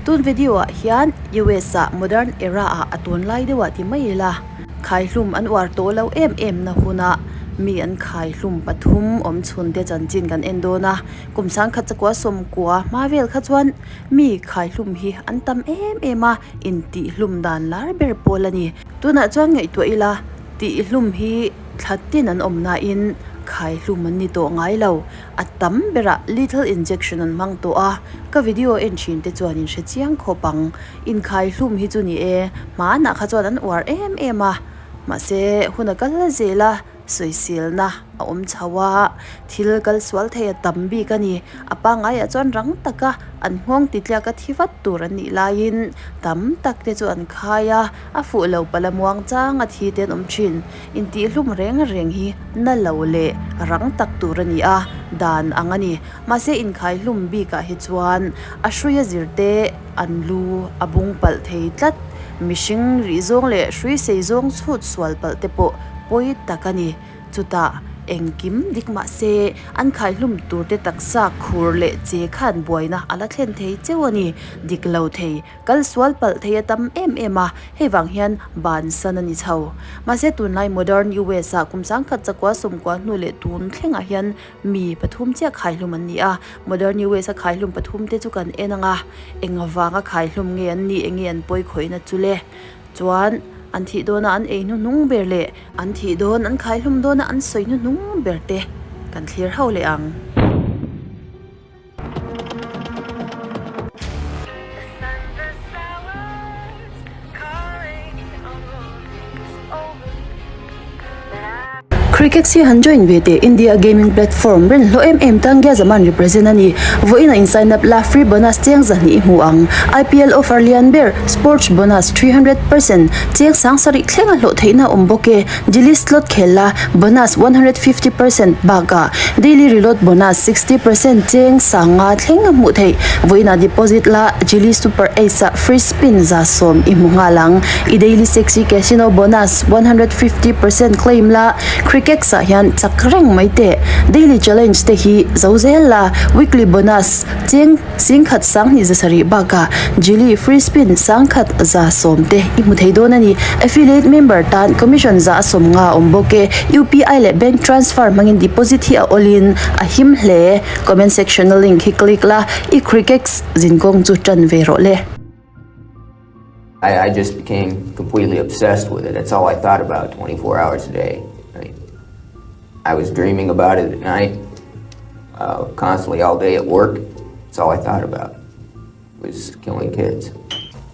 Tun video ah hian US ah modern era ah a tunlai deuh ah ti mai ila khaihlum an uar tawh lo em em na huna mi an khaihlum pathum awm chhun te chanchin kan en dawn a kum sangkhat chakua sawmkua hma vel kha chuan mi khaihlum hi an tam em em a intihhlum dan lar ber pawl a ni. Tunah chuan ngaihtuah ila tihhlum hi thla tin an awm nain khaihlum an ni tawh ngai lo. A tam berah lethal injection an hmang tawh a, ka video en thin te chuan in hre chiang khawp ang. Inkhai hlum hi chu ni e, hmanah kha chuan an uar em em a, mahse hun a kal zel a, sawiselna a awm chho a, thil kal sual thei a tam bik a ni. A pangaiah chuan rang taka an nghawng titliak a thi vat tur an nih laiin tam tak te chu an khai a, a fuh lo pala muang chang a thi te an awm thin. Intihhlum reng reng hi na lo leh rang tak tur a ni a, dan ang a ni. Mahse inkhaihlum bikah hi chuan a hruia zir te an lu a bung palh thei tlat. Mihring rih zawng leh hrui sei zawng chhut sual palh te pawh pawi tak a ni. Chutah engkim dik mahse an khaihlum tur te taksa khur leh che khan buaina a la thlen thei cheu a ni. Dik lo thei Kal sual palh thei a tam em em a, hei vang hian bansan a ni chho. Mahse tunlai modern US ah kum sangkhat chakua sawmkua hnu leh tun thlengah hian mi pathum chiah khaihlum an ni a. Modern US a khaihlum pathum te chu kan en ang a, eng vanga khaihlum nge an nih, enge an pawi khawihna chu le? Chuan an thih dawna an ei hnuhnung ber leh an thih dawn an khaihlum dawna an sawi hnuhnung ber te kan thlir ho leh ang. Cricket hi han join ve teh India gaming platform rin hlawh em em tan Gya Zaman represent a ni. Vawiin a in sign up la free bonus cheng zahnih i hmu ang. IPL offer lian ber sports bonus 300% cheng sang sarih thleng a hlawh theihna awm bawk e. Daily slot khel la bonus 150% bakah Daily reload bonus 60% cheng sanga thleng a hmuh theih. Vawiinah deposit la Jili Super Ace ah free spin 110 i hmu nghal ang. I daily sexy casino bonus 150% claim la Crickex ah hian chak reng mai teh. Daily challenge te hi zo zel la weekly bonus cheng Singkhat sanghnih zasarih bakah Jili free spin sangkhat 110 te i hmu thei dawn a ni. Affiliate member tan commission 150 a awm bawk e. UPI leh bank transfer hmangin deposit hi a awlin a him hle. Comment section a link hi click la, i Crickex zinkawng chu tan ve rawh le. I, I just became completely obsessed with it. That's all I thought about 24 hours a day. I, I was dreaming about it at night, uh, constantly all day at work. That's all I thought about was killing kids.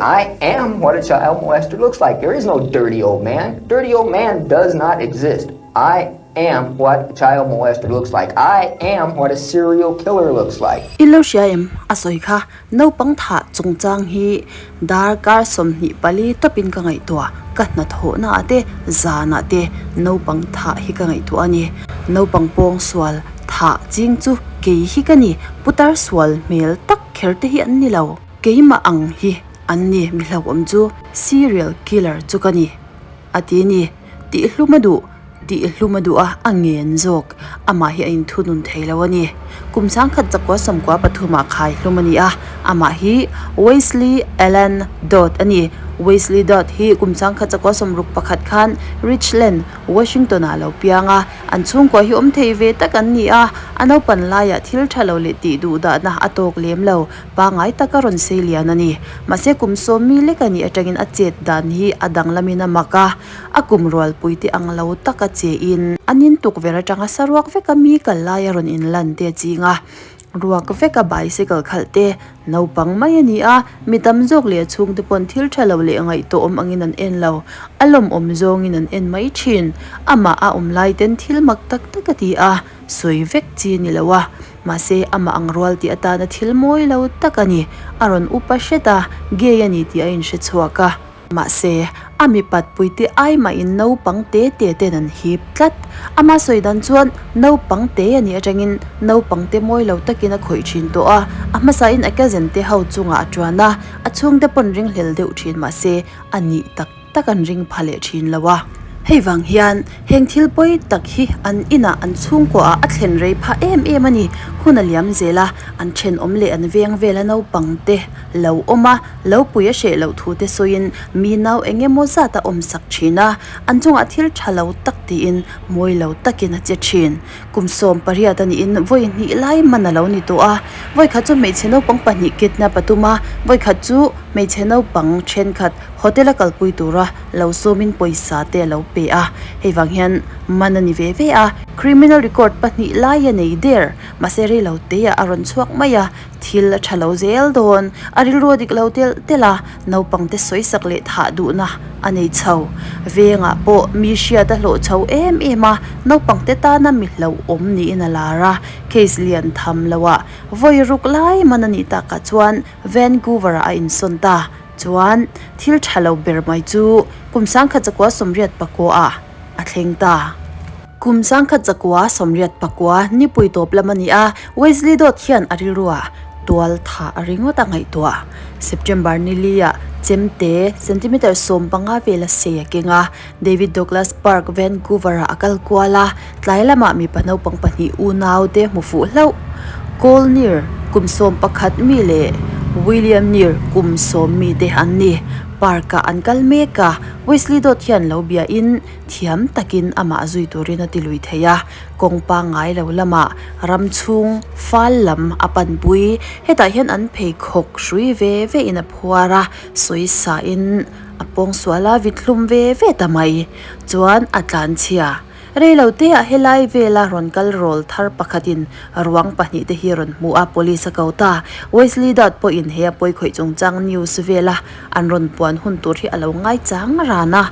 I am what a child molester looks like. There is no dirty old man. Dirty old man does not exist. I am what a child molester looks like. I am what a serial killer looks like. In lo hria em a sawi kha Naupang thah chungchang hi darkar 24 tawpin ka ngaihtuah, ka hnathawhna ah te, zanah te naupang thah hi ka ngaihtuah a ni. Naupang pawng sual thah ching chu kei hi ka ni, putar sual hmel tak kher te hi an ni lo. Keimah ang hi an ni mi hlauhawm chu serial killer chu ka ni a ti ni. Tihhlum a duh, tihhlum a duh a, a ngen zawk. Amah hi a inthunun thei lo a ni. Kum sangkhat chakua sawmkua pathumah khaihlum a ni a, amah hi Wesley Allan Dodd a ni. Wesley Dodd hi kum sangkhat chakua sawmruk pakhat khan Richland, Washington-ah a lo piang a. An chhungkua hi awm thei ve tak an ni a, a naupan laiah thil tha lo leh tih duh dahna a tawk lem lo. Pangngai taka rawn sei lian a ni. Mahse kum sawm mi lek a nih atangin a chet dan hi a danglamin a mak a, a kum rualpui te ang lo taka chein an in tukverh atanga saruak veka mi kal lai a rawn inlan te a ching a. Ruak veka bicycle khalh te naupang mai a ni a, mi tam zawk leh a chhungte pawn thil tha lo leh ngaihtuah awm angin an en lo, a lawmawm zawngin an en mai thin. Amah a awm lai ten thil mak tak tak a ti a, sawi vek chi a ni lo a. Mahse, amah ang rual tih atana thil mawi lo tak a ni. A rawn upa hret a, gay a ni tih a inhre chhuak a. Mahse, a mipat puite ai mahin naupang te te ten an hip tlat. Ama sawi dan chuan naupang te a nih atangin naupang te mawi lo takin a khawih thin tawh a. A hmasain a cousin te ho chungah a tuan a, a chhungte pawn ringhlel deuh thin mahse a nih tak tak an ring pha leh thin lo a. Hei vang hian heng thil pawi tak hi an inah an chhungkuaah a thlen rei phah em em a ni. Hun a liam zel a, an thenawm leh an veng vela naupang te lo awm a, lo pui a hreh loh thu te sawiin mi nau eng emaw zat a awm sak thin a, an chungah thil tha lo tak tiin mawi lo takin a che thin. Kum 18 a niin vawi hnih lai man a lo ni tawh a, vawi khat chu hmeichhe naupang pahnih kidnap a tum a, vawi khat chu hmeichhe naupang thenkhat hotel a kalpui tura lo sawmin pawisa te a lo pe a, hei vang hian man a ni ve ve a. Criminal record pahnih lai a nei der, mahse rei lo te ah a rawn chhuak mai a, thil a tha lo zel dawn, a rilru a dik lo telh telh a, naupang te sawi sak leh thah duhna a nei chho. Vengah pawh mi hriat a hlawh chho em em a, naupang te tana mi hlauhawm niin a lar a, case lian tham lo ah vawi ruk lai man a nih takah chuan Vancouver ah a insawn ta. Chuan thil tha lo ber mai chu kum sangkhat zakua 84 ah a thleng ta. Kum 1984 nipui tawp lam a ni a, Wesley Dodd hian a rilruah tual thah a ringawt a ngaihtuah. September ni li-ah chemte centimeter 15 vela sei a keng a, David Douglas Park, Vancouver-ah a kal kual a, tlai lamah mipa naupang pahnih unau te hmu fuh hlauh. Cole Near, kum 11 mi leh William Near, kum 10 mi te an ni. Park-ah an kal mek a, Wesley Dodd hian lo biain, Thiam takin amah zui turin a ti lui thei a, kawng pangngai lo lamah ram chhung fal lam a panpui. Hetah hian an pheikhawk hrui ve ve in a phuar a, sawi sain a pawngsual a vit hlum ve ve ta mai. Chuan a tlanchhia. Rei lo te ah helai vela rawn kal rawl thar pakhatin ruang pahnih te hi rawn hmu a, police a ko ta. Wesley Dodd pawhin he a pawikhawih chungchang news vela An rawn puan hun tur hi a lo ngaichang ran a,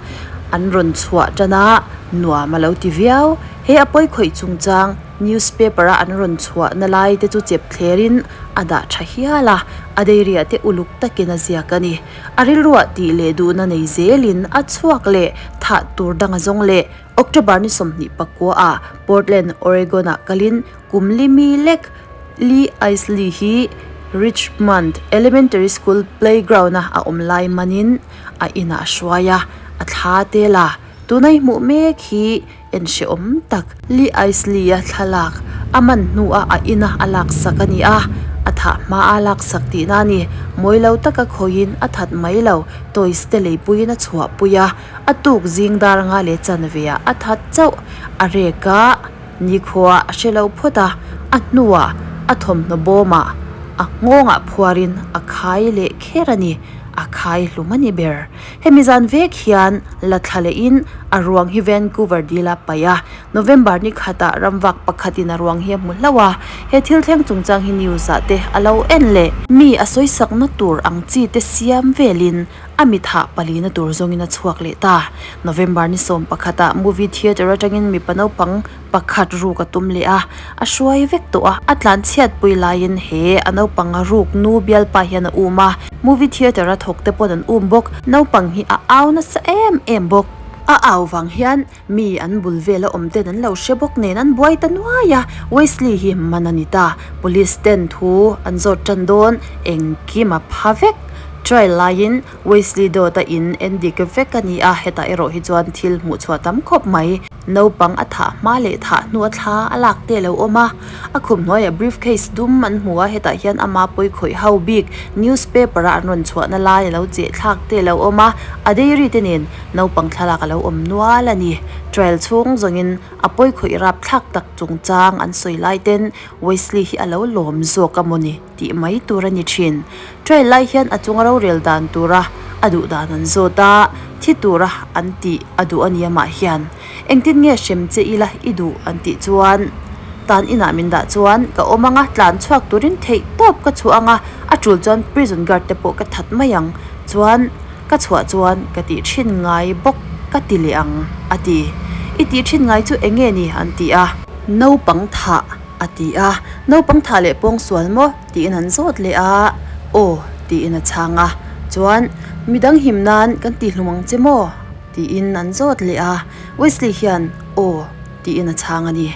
an rawn chhuah tan a, nuam a lo ti viau. He a pawi khawih chungchang newspaper a an rawn chhuah na lai te chu chep thlerin a dah tha hial a, a dairy-ah te uluk takin a ziak a ni. A rilruah tih leh duhna nei zelin a chhuak leh thah tur dang a zawng leh October ni 29 ah Portland, Oregon-ah kalin kum li mi lek Lee Isley hi Richmond Elementary School playground-a a awm lai manin a inah a hruai a, a thla tel a. Tuna i hmuh mek hi en hrehawm tak. Lee Isley-a thlalak a man hnuah a ina a laksak a ni a, a thah hmaa a laksak tihna a ni. Mawi lo taka khawiin a that mai lo, toys te leipuiin a chhuahpui a, a tuk zing dar nga leh chanveah a that chauh. A rek a. Nikhua a hre lo phawt a, a hnuah a thawmhnaw bawmah a nghawngah phuarin a khai leh kher a ni, a khai hlum a ni ber. Hemi zan vek hian la thla lehin a ruang hi Vancouver dil a paih a, November ni khatah ramvak pakhatin a ruang hi a hmu hlauh a, he thil thleng chungchang hi news ah te a lo en leh. Mi a sawisakna tur ang chi te siam velin A mithah palina tur zawngin a chhuak leh ta. November ni 11 ah movie theatre atangin mipa naupang pakhat ruk a tum leh a, a hruai vek tawh a. A tlan chhiat pui laiin he a naupang ruk nu bialpa hian a um a, movie theatre a thawk te pawn an um bawk. Naupang hi a au nasa em em bawk. A au vang hian Mi an bul vela awm ten an lo hre bawk nen an buai ta nuai a, Wesley hi man a ni ta. Police ten thu an zawt tan dawn, engkim a pha vek. Trial laiin Wesley dawt a in en dik vek a ni a, hetah erawh hi chuan thil hmuh chhuah tam khawp mai. Naupang a thah hma leh thah hnu a thla a lak te a lo awm a, a khum hnuaiah briefcase dum an hmu a, hetah hian ama pawi khawih ho bik newspaper a an rawn chhuahna lai a lo cheh thlak te a lo awm a, a diary te nen Naupang thlalak a lo awm nual a ni. Trial chhung zawngin a pawi khawih rap thlak tak chungchang an sawi lai ten Wesley hi a lo lawm zawk a mawni tih mai tur a ni thin. Trial lai hian a chunga rorel dan tura a duh dan an zawt a, thi tura an tih a duh a ni amah hian. Engtin nge hrem che ila i duh an tih chuan tan inah min dah chuan ka awm anga tlan chhuak turin theih tawp ka chhuah anga a tul chuan prison guard te pawh ka that mai ang chuan Ka chhuah chuan ka tih thin ngai bawk ka ti leh ang, a ti. I tih thin ngai chu eng nge ni? an ti a. Naupang thah, a ti a. Naupang thah leh pawngsual maw? tiin an zawt leh a. Aw, tiin a chhang a. Chuan, midang him nan kan ti hlum ang che maw? tiin an zawt leh a. Wesley hian, Aw, tiin a chhang a ni.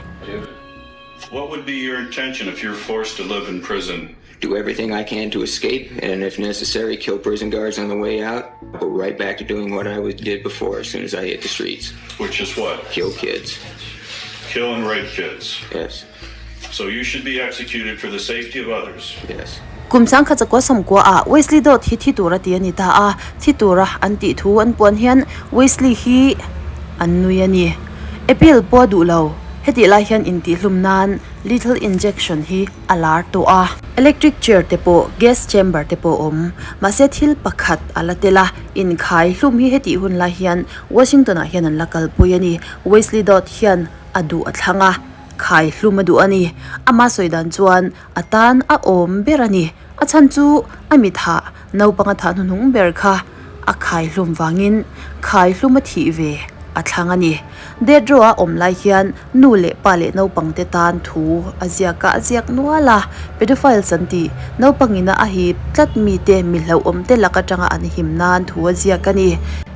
What would be your intention if you're forced to live in prison? Do everything I can to escape, and if necessary, kill prison guards on the way out. Go right back to doing what I did before as soon as I hit the streets. Which is what? Kill kids. Kill and rape kids. Yes. So you should be executed for the safety of others. Yes. Kum 1990 ah Wesley Dodd hi thi tura ti a ni ta a, thi tura an tih thu an puan hian Wesley hi an nui a ni. Appeal pawh a duh lo. Hetih lai hian intihhlum nan lethal injection hi a lar tawh a. Electric chair te pawh, gas chamber te pawh a awm. Mahse thil pakhat a la tel a, inkhai hlum hi hetih hun lai hian Washington ah hian an la kalpui a ni. Wesley Dodd hian a duh a thlang a, khai hlum a duh a ni. Ama sawi dan chuan a tan a awm ber a ni. A chhan chu a mithah naupang a thah hnuhnung ber kha a khai hlum vangin khai hlum a thih ve a thlang a ni. Death row a awm lai hian nu leh pa leh naupang te tan thu a ziak a, a ziak nual a. Pedophiles an tih naupangina a hip tlat mite mi hlauhawm te lak atanga an him nan thu a ziak a ni.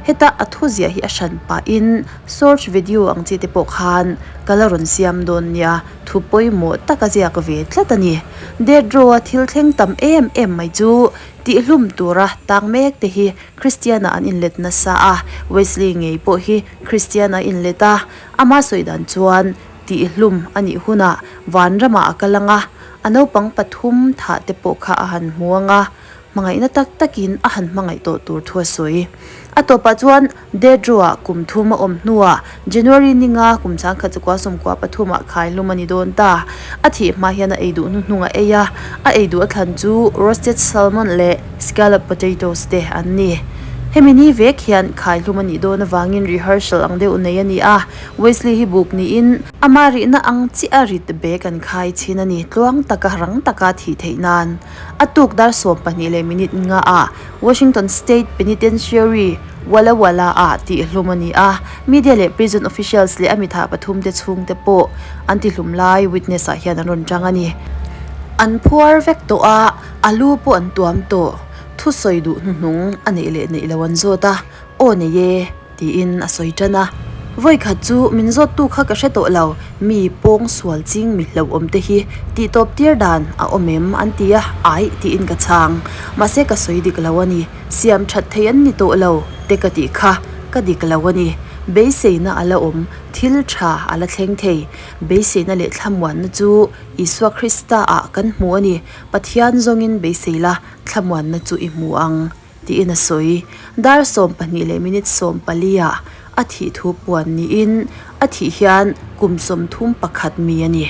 Heta a thu ziah hi a hran pahin Search video ang chi te pawh khan ka la rawn siam dawn nia, thu pawimawh tak a ziak ve tlat a ni. Death row a thil thleng tam em em mai chu tihhlum tura tang mek te hi Christian ah an inlet nasa a, Wesley ngei pawh hi Christian a inlet a, ama sawi dan chuan tihhlum a nih hunah vanramah a kal ang a, a naupang pathum thah te pawh kha a han hmu ang a. Hmangaihna tak takin a han hmangaih tawh tur thu a sawi. A tawpah chuan Death-row-ah kum thum a awm hnuah January ninga kum 1993 ah khaihlum a ni dawn ta. A thih hma hian a ei duh hnuhnung a ei a, a ei duh a thlan chu roasted salmon leh scallop potatoes te an ni. Hemi ni vek hian khaihlum a nih dawn avangin rehearsal ang deuh nei a ni a, Wesley hi buk niin ama rihna ang chiah a rit bag an khai chhin a ni, tluang taka rang taka thih theih nan. A tuk dar 12 leh minute nga ah Washington State Penitentiary, Walla Walla ah tihhlum a ni a, media leh prison officials leh a mitha pathum te chhungte pawh an tihlum lai witness ah hian an rawn tang a ni. An phuar vek tawh a, a lu pawh an tuam tawh. Thusawi duh hnuhnung a neih leh neih lo an zawt a, Aw nei e. Tiin a sawi tan a. Vawikhat chu min zawttu kha ka hre tawh lo, mi pawng sual ching mi hlauhawm te hi tih tawp tir dan a awm em an ti a, aih tiin ka chhang. Mahse ka sawi dik lo a ni, siam that thei an ni tawh lo te ka tih kha ka dik lo a ni. Beiseina a la awm, thil tha a la thleng thei. Beiseina leh thlamuanna chu Isua Krista ah kan hmu a ni, Pathian zawngin beisei la thlamuanna chu i hmu ang. Tiin a sawi. Dar 12 leh minute 14 ah a thih thu puan niin a thih hian kum 31 mi a ni.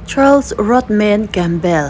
Charles Rodman Campbell,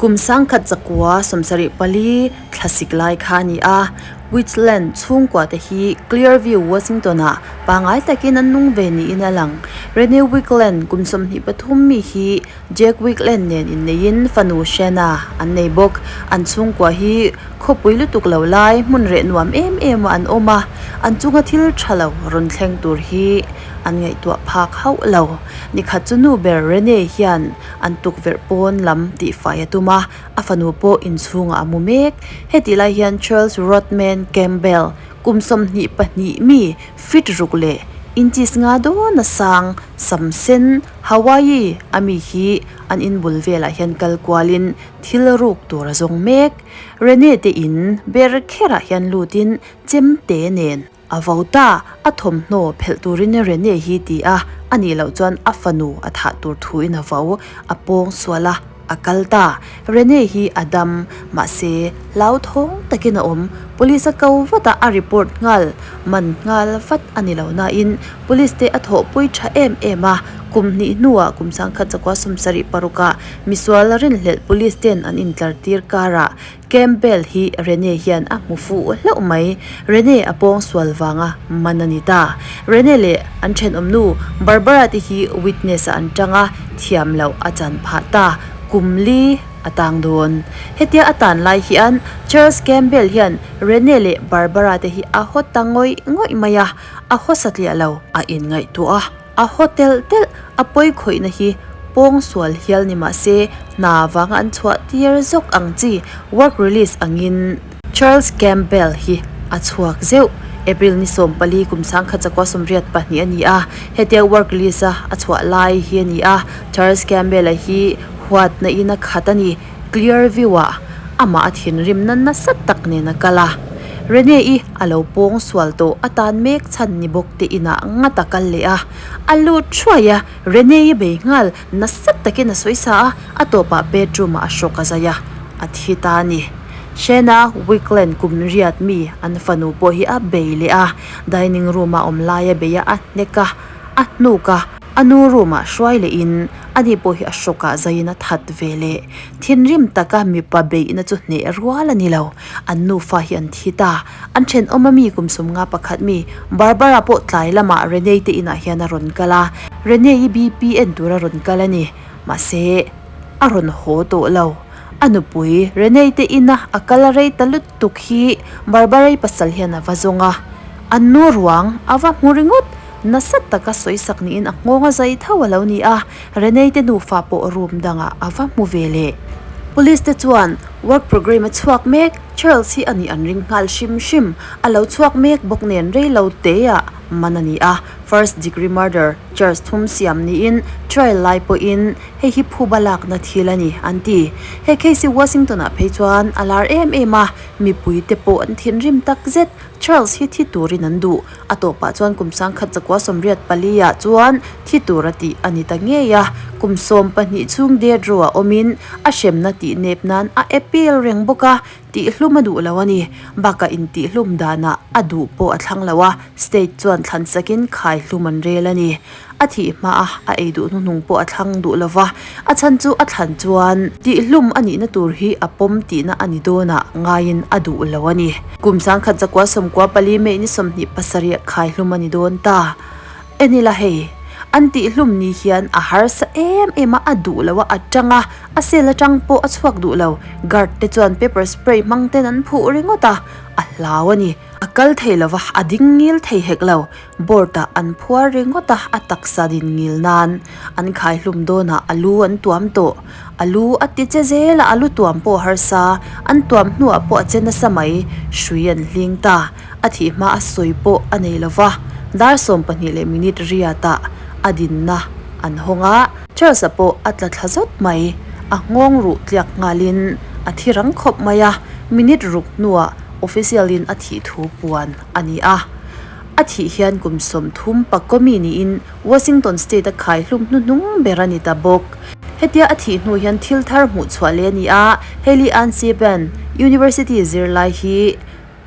kum 1974 thlasik lai kha a ni a, Wheatland chhungkua te hi Clearview, Washington ah pangai takin an nung ve niin a lang. Renee Wicklund, kum 23 mi hi Jack Wicklund nen inneiin fanu Shanna an nei bawk. An chhungkua hi khawpui lutuk lo lai hmun reh nuam em em a an awm a, an chunga thil tha lo rawn thleng tur hi an ngaihtuah phak hauh lo. Nikhat chu nu ber Renee hian an tukverh pawn lam tihfai a tum a, a fanu pawh inchhungah a mu mek. Hetih lai hian Charles Rodman Campbell kum 22 mi fit ruk leh inches nga dawn a sang sam sen Hawaii a mi hi an in bul velah hian kal kualin thil ruk tur a zawng mek. Rene te in ber kherah hian lutin chemte nen a vo ta, a thawmhnaw phelh turin Rene hi ti a, a nih loh chuan a fanu a thah tur thuin a vo, a pawng sual a, a kal ta. Rene hi a dam, mahse hlauthawng takin a awm. Police a ko vat a, a report nghal, man nghal vat a ni lo nain Police te a thawhpui tha em em a, kum hnih hnuah kum 1976 ah misual rinhlelh police ten an intlar tir karah Campbell hi Rene hian a hmu fuh hlauh mai. Rene a pawng sual vanga man a ni ta. Rene leh an thenawmnu Barbara te hi witness ah an tang a, thiam loh a chan phah ta. Kum li a tang dawn. Hetia a tan lai hian Charles Campbell hian Rene leh Barbara te hi a haw ta ngawih ngawih mai a. A haw satliah lo. A inngaihtuah a, a haw telh telh, a pawi khawihna hi pawng sual hial ni mah se hna vanga an chhuah tir zawk ang chi work release angin Charles Campbell hi a chhuak zeuh. April ni 14 kum 1982 a ni a, hetia work release a a chhuah lai hi a ni a, Charles Campbell-a hi huatna in a khat a ni. Clearview-ah amah a thinrimna nasa tak nen a kal a. Rene-i a lo pawng sual tawh a tan mek chhan ni bawk te inah ngat a kal leh a. A lut thuai a, Rene-i bei nghal nasa takin a sawi sa a, a tawpah bedroom ah a hrawk a zai a, a thi ta a ni. Shena Wickland kum riat mi an fanu pawh hi a bei leh a, dining room ah awm lai a bei a, a hnek a, a hnuk a, a nu room ah hruai leh in ani pawh hi a hrawk ah zaiin a that ve leh. Thinrim taka mipa beihna chu hneh rual a ni lo, an nufa hi an thi ta. An thenawm a mi kum sawmnga pakhat mi Barbara pawh tlai lamah Renee te inah hian a rawn kal a, Renee-i BP en tur a rawn kal a ni. Mahse, a rawn haw tawh lo. A nupui Renee te ina a kal a rei ta lutuk hi Barbara-i pasal hian a va zawng a, an nu ruang a va hmu ringawt. Nasa taka sawisak niin a nghawng a zai tho a lo ni a, Renee te nufa pawh room dangah a va hmu ve leh. Police te chuan work programme a chhuak mek. Charles hi a nih an ring nghal hrim hrim, a lo chhuak mek bawk nen rei lo teah man a ni a, first degree murder charge thum siam niin trial lai pawhin hei hi phuba lakna thil a ni an ti. He case hi Washington ah phei chuan a lar em em a, mipui te pawh an thinrim tak zet, Charles hi thi turin an duh, a tawpah chuan kum sangkhat zakua 84 ah chuan thi tur a tih a ni ta ngei a, kum 12 chhung death row ah awmin a hremna tih nep nan a appeal reng bawk a, tihhlum a duh lo a ni. Bakah intihhlum danah a duh pawh a thlang lo a, state chuan thlan sakin khaihlum an rel a ni. A thih hma a, a ei duh hnuhnung pawh a thlang duh lo va, a chhan chu a thlan chuan tihhlum a nihna tur hi a pawm tihna a ni dawnah ngaiin a duh lo a ni. Kum 1994 May ni 27 khaihlum a ni dawn ta. En ila hei, an tihhlum ni hian a harsa em em a, a duh lo a, a tang a, a cell atang pawh a chhuak duh lo. Guard te chuan pepper spray hmang ten an phuh ringawt a, a hlau a ni. A kal thei lo va, a ding ngil thei hek lo. Board ah an phuar ringawt a, a taksa din ngil nan an khaihlum dawnah a lu an tuam tawh. A lu a ti che zel a, a lu tuam pawh a harsa, an tuam hnuah pawh a che nasa mai, hrui an hling ta. A thih hma a sawi pawh a nei lo va, dar 12 leh minute riatah a dinna an hawng a. Charles-a pawh a tla thla zawt mai, a nghawng ruh tliak nghalin a thi rang khawp mai a, minute ruk hnuah official-in a thih thu puan a ni a. A thih hian kum 30 pakkaw mi niin Washington State-a khaihlum hnuhnung ber a ni ta bawk. Hetia a thih hnu hian thil thar hmuh chhuah leh a ni a, Hailey Ann Siepen, University zirlai hi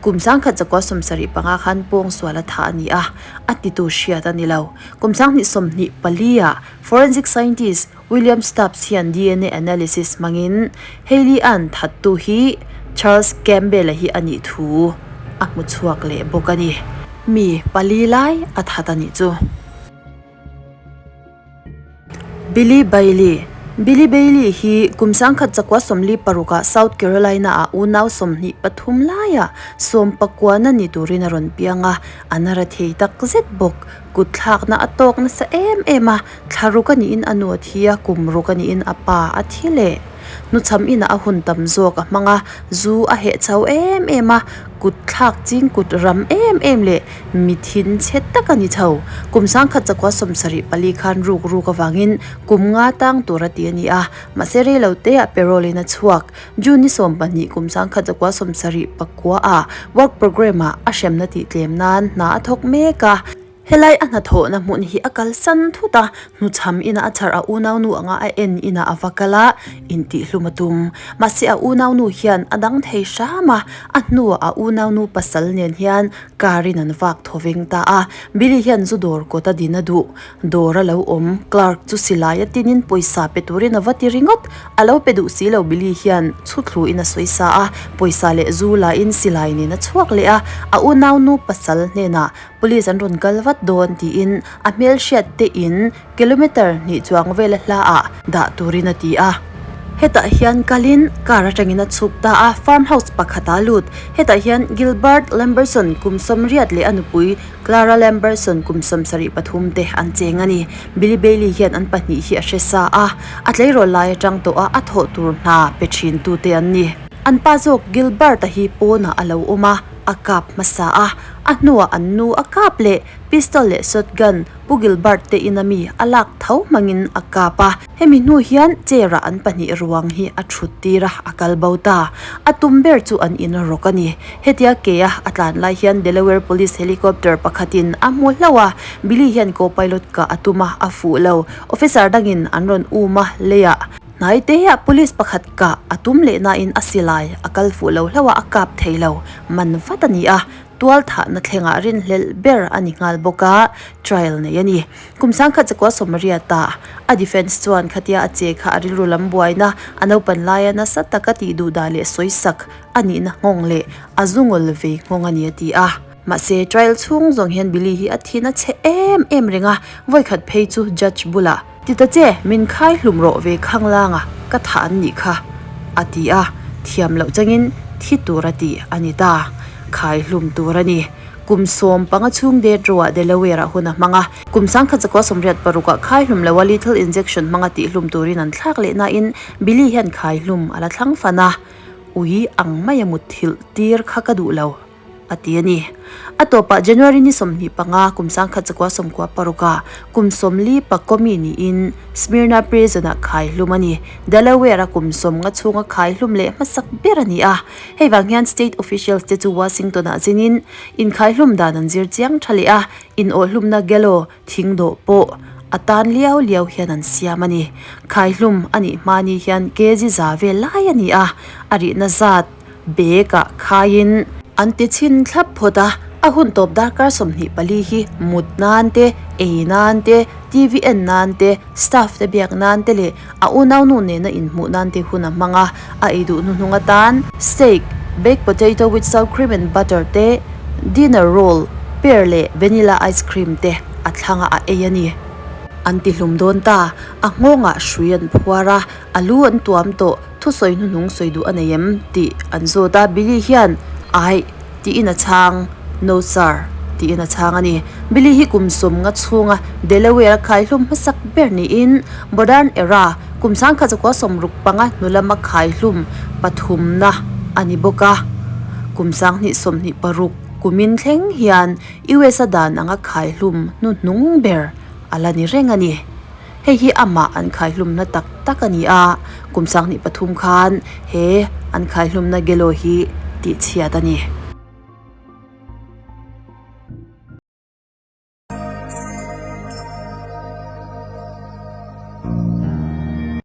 kum 1975 khan pawngsual a thah a ni a, a titu hriat a ni lo. Kum 2024 ah forensic scientist William Stubbs hian dna analysis hmangin Hailey Ann thattu hi Charles Campbell-a hi a nih thu a hmu chhuak leh bawk a ni. Mi pali lai a that a nih chu. Billy Bailey Billy Bailey hi kum 1946 ah South Carolina ah unau 23 laiah sawmpakuana ni turin a rawn piang a, a nara thei tak zet bawk. Kut thlakna a tawk nasa em em a, thla ruk a niin a nu a thi a, kum ruk a niin a pa a thi leh. Hnuchham inah a hun tam zawk a hmang a, zu a heh chho em em a, kut thlak ching kut ram em em leh mi thin chhe tak a ni chho. Kum 1974 khan ruk ruk avangin kum nga tang tur a ti a ni a, mahse reilo teah parole in a chhuak. June ni 12 kum 1979 ah work programme ah a hremna tih tlem nan hna a thawk mek a. Helai a hnathawhna hmun hi a kalsan thut a, hnuchham inah a chharh a unaunu anga a en inah a va kal a, intihhlum a tum. Mahse a unaunu hian a dang thei hram a, a hnuah a unaunu pasal nen hian car in an vak thaw veng ta a. Billy hian zu dawr kawt a din a duh. Dawr a lo awm, clerk chu silai a tinin pawisa pe turin a va ti ringawt. A lo pe duh si lo Billy hian chhuthlu in a sawi sa a, pawisa leh zu lahin silai nen a chhuak leh a, a unaunu pasal hnenah Police an rawn kal vat dawn tiin a hmelhriat te in kilometer hnih chuang vela hla ah dah turin a ti a. Hetah hian kalin car atangin a chhuk ta a, farm house pakhat a lut. Hetah hian Gilbert Lamberson kum 80 leh a nupui Clara Lamberson kum 73 te an cheng a ni. Billy Bailey hian an pahnih hi a hre sa a, a tleirawl lai atang tawh a a thawh tur hna pe thin tu te an ni. An pa zawk Gilbert-a hi pawnah a lo awm a. a kap hmasa a, a hnuah an nu a kap leh pistol leh shotgun Pu Gilbert te ina mi a lak tho hmangin a kap a. Hemi hnu hian chair ah an pahnih ruang hi a thut tir a, a kal bo ta. A tum ber chu an in rawk a ni. Hetia ke a a tlan lai hian Delaware Police helicopter pakhatin a hmu hlauh a, Billy hian co-pilot kah a tum a, a fuh lo. Officer dangin an rawn um a, leiah hnai te ah police pakhat kah a tum leh nain a silai a kal fuh lo hlauh a, a kap thei lo. Man vat a ni a, tual thahna thlengah rinhlelh ber a ni nghal bawk a, trial nei a ni. Kum sangkhat zakua sawmriata a defence chuan khatia a che kha a rilru lam buaina a naupan laia nasa taka tih duh dah leh sawisak a nihna nghawng leh a zungawl vei nghawng a ni a ti a. Mahse trial chhung zawng hian Billy hi a thin a chhe em em reng a, vawikhat phei chu judge bulah, Ti ta che, min khai hlum rawh ve khanglanga ka thah an nih kha, a ti a, thiam loh changin thi tur a ti a ni ta. Khai hlum tur a ni. Kum 15 chhung det roah Delaware-ah hun a hmang a, kum 1986-ah khai hlum loa lethal injection hmanga tihhlum turin an thlak leh nain Billy hian khai hlum a la thlang fan a, ui ang maia mutthilh tir kha ka duh lo, a ti a ni. A tawpah January ni 25 kum 1996-ah kum 40 pakomi niin Smyrna Prison-ah khai hlum a ni. Delaware-a kum 50 chhunga khai hlum leh hmasak ber a ni a. Hei vang hian state officials te chu Washington-ah zinin inkhaihlum dan an zir chiang tha leh a, inawhhlumna gallow thing dawh pawh a tan liau liau hian an siam a ni. Khaihlum a nih hma ni hian kg za vel lai a ni a, a rihna zat bag ah khaiin an ti chhin thlap phawt a, a hun tawp darkar 24 hi mut nan te, ei nan te, TV en nan te, staff te biak nan te leh A unaunu nena inhmuh nan te hun a hmang a, a ei duh hnuhnung atan steak, baked potato with sour cream and butter te, dinner roll, pear leh vanilla ice cream te a thlang a a ei a ni. An ti hlum dawn ta, a nghawngah hrui an phuar a, a lu an tuam tawh, thusawi hnuhnung sawi duh a nei em tih an zawt a, Billy hian, Aih. Tiin a chhang, No sir, tiin a chhang a ni. Billy hi kum 50 chhunga Delaware a khaihlum hmasak ber niin Modern Era kum 1965 hnu lama khaihlum pathumna a ni bawk a. Kum 2026 kumin thleng hian US a dan anga khaihlum hnuhnung ber a la ni reng a ni. Hei hi amah an khaihlumna tak tak a ni a, kum 23 khan he an khaihlumna Gelo hi tihchhiat a ni.